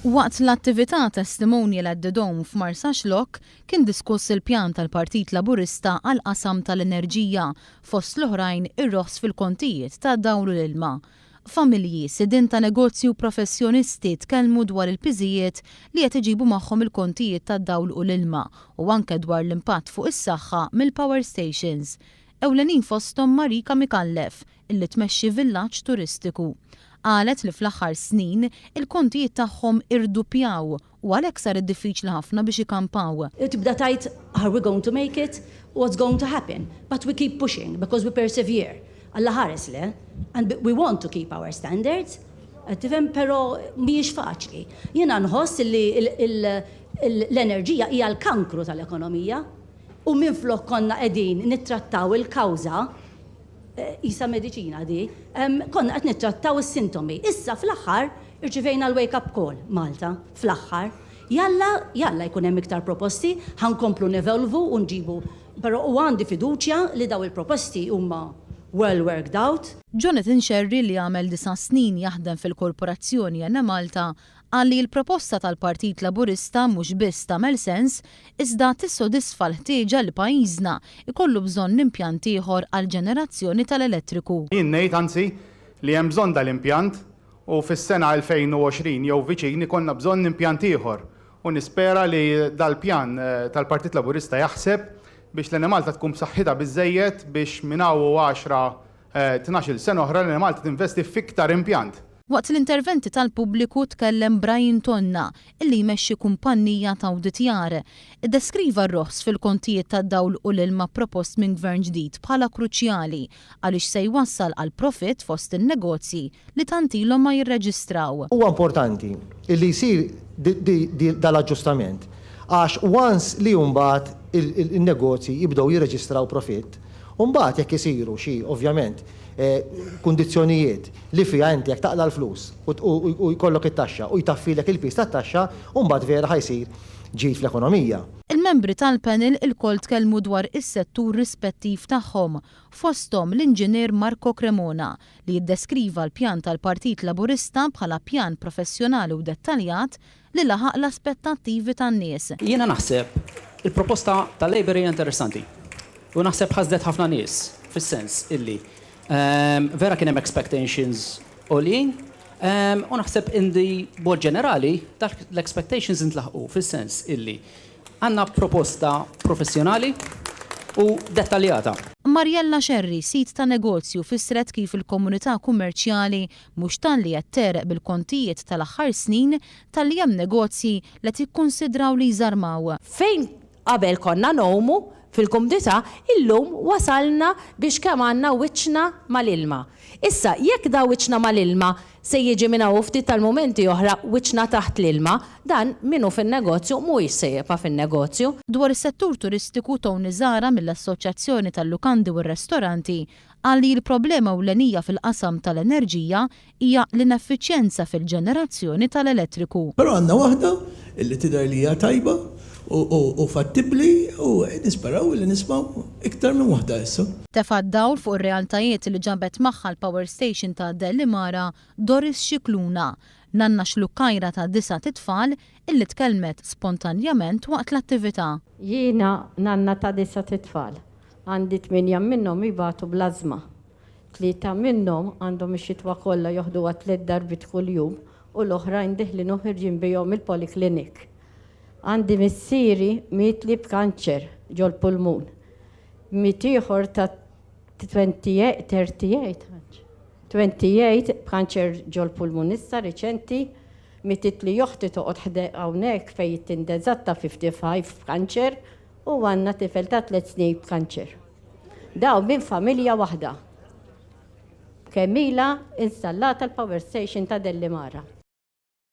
Waqt l-attività Testimonial at the Dome f'Marsaxlokk kien diskuss il-pjan tal-Partit Laburista għall-qasam tal-enerġija, fost l-oħrajn ir-roħs fil-kontijiet tad-dawl u l-ilma. Familji, sidien ta' negozji u professjonisti tkellmu dwar il-piżijiet li qed iġibu magħhom il-kontijiet tad-dawl u l-ilma u anke dwar l-impatt fuq is-saħħa mill-power stations. Ewlenin fosthom Marika Micallef, illi tmexxi villaġġ turistiku. Qalet li fl-aħħar snin il-kontijiet tagħhom irduppjaw u għalhekk saret diffiċli ħafna biex ikampaw. Tibda tgħid are we going to make it? What's going to happen? But we keep pushing because we persevere. Alla ħares le, and we want to keep our standards, qed tifhem, però mhijiex faċli. Jiena nħoss li l-enerġija hija l-kankru tal-ekonomija u minflok konna qegħdin nittrattaw il-kawża, qisha mediċina di, konna qed nittrattaw is-sintomi. Issa fl-aħħar irċivejna l-wake up call Malta, fl-aħħar. Jalla, jalla jkun hemm iktar proposti, ħa nkomplu nevolvu u nġibu, però u għandi fiduċja li daw il-proposti huma well worked out. Jonathan Scerri li għamel disa' snin jaħdem fil-Korporazzjoni Enemalta qal li l-proposta tal-Partit Laburista mhux biss tagħmel sens iżda tissodisfa l-ħtieġa li pajjiżna jkollu bżonn impjant ieħor għall-ġenerazzjoni tal-elettriku. Jien ngħid anzi li hemm bżonn dal-impjant u fis-sena 2020 jew viċin ikollna bżonn impjant ieħor u nispera li dal-pjan tal-Partit Laburista jaħseb biex l-Enemalta tkun b'saħħitha biżżejjed biex minn hawn u għaxra, 12-il sena oħra l-Enemalta tinvesti f'iktar impjant. Waqt l-interventi tal-pubbliku tkellem Brian Tonna, illi jmexxi kumpannija ta' awditjar. Iddeskriva r-roħs fil-kontijiet tad-dawl u l-ilma propost minn Gvern ġdid bħala kruċjali għaliex se jwassal għal profitt fost in-negozji li tant ilhom ma jirreġistraw. Huwa importanti li jsir dal-aġġustament għax once li mbagħad in-negozji jibdew jirreġistraw profitt, mbagħad jekk isiru xi ovvjament kundizzjonijiet li fiha inti jekk taqla' l-flus u jkollok it-taxxa u jtaffilek il-piż tat-taxxa, mbagħad vera ħa jsir ġid fl-ekonomija. Il-membri tal-panel ilkoll tkellmu dwar is-settur rispettiv tagħhom, fosthom l-Inġinier Marco Cremona li jiddeskriva l-pjan tal-Partit Laburista bħala pjan professjonali u dettaljat li laħaq l-aspettattivi tan-nies. Jiena naħseb il-proposta tal-Labour hija interessanti u naħseb ħasdet ħafna nies fis-sens illi vera kien hemm expectations għoljin u naħseb in the b'mod ġenerali dak l-expectations intlaħqu fis-sens illi Għandna proposta professjonali u dettaljata. Mariella Scerri, sid ta' negozju, fissret kif il-komunità kummerċjali mhux talli qed tegħreq bil-kontijiet tal-aħħar snin, talli hemm negozji li qed jikkunsidraw li jżarmaw. Fejn qabel konna ngħumu fil-kumdità, illum wasalna biex kemm għandna wiċċna mal-ilma. Issa, jekk da wiċċna mal-ilma se jiġi minn hawn u ftit tal-mumenti oħra wiċċna taħt l-ilma, dan min hu fin-negozju mhuwiex se jibqa' fin-negozju. Dwar is-settur turistiku, Tony Zahra mill-Assoċjazzjoni tal-Lukandi u r-Restoranti qal li l-problema ewlenija fil-qasam tal-enerġija hija l-ineffiċjenza fil-ġenerazzjoni tal-elettriku. Però għandna waħda li tidher li hija tajba u fattibbli u nisperaw li nismgħu iktar minn waħda issa. Tefgħet dawl fuq ir-realtajiet li ġabet magħha l-power station ta' Delimara Doris Scicluna, nanna xlukkajra ta' disat itfal illi tkellmet spontanjament waqt l-attività. Jiena nanna ta' disat itfal. Għandi tmienja minnhom jbatu bl-ażma. Tlieta minnhom għandhom ix-xitwa kollha joħduha tliet darbiet kuljum u l-oħrajn deħlin u ħirġin bihom il-polyclinic. Għandi missieri mietli b'kanċer ġol-pulmun. Miet ieħor ta' 38, 28 b'kanċer ġol-pulmun issa riċenti. Mietitli oħti toqgħod ħde hawnhekk fejn it-tinda eżatt ta' 55 b'kanċer u għandna tifel ta' tliet snin b'kanċer. Dawn minn familja waħda. Kemm ilha installata l-power station ta' Dellimara.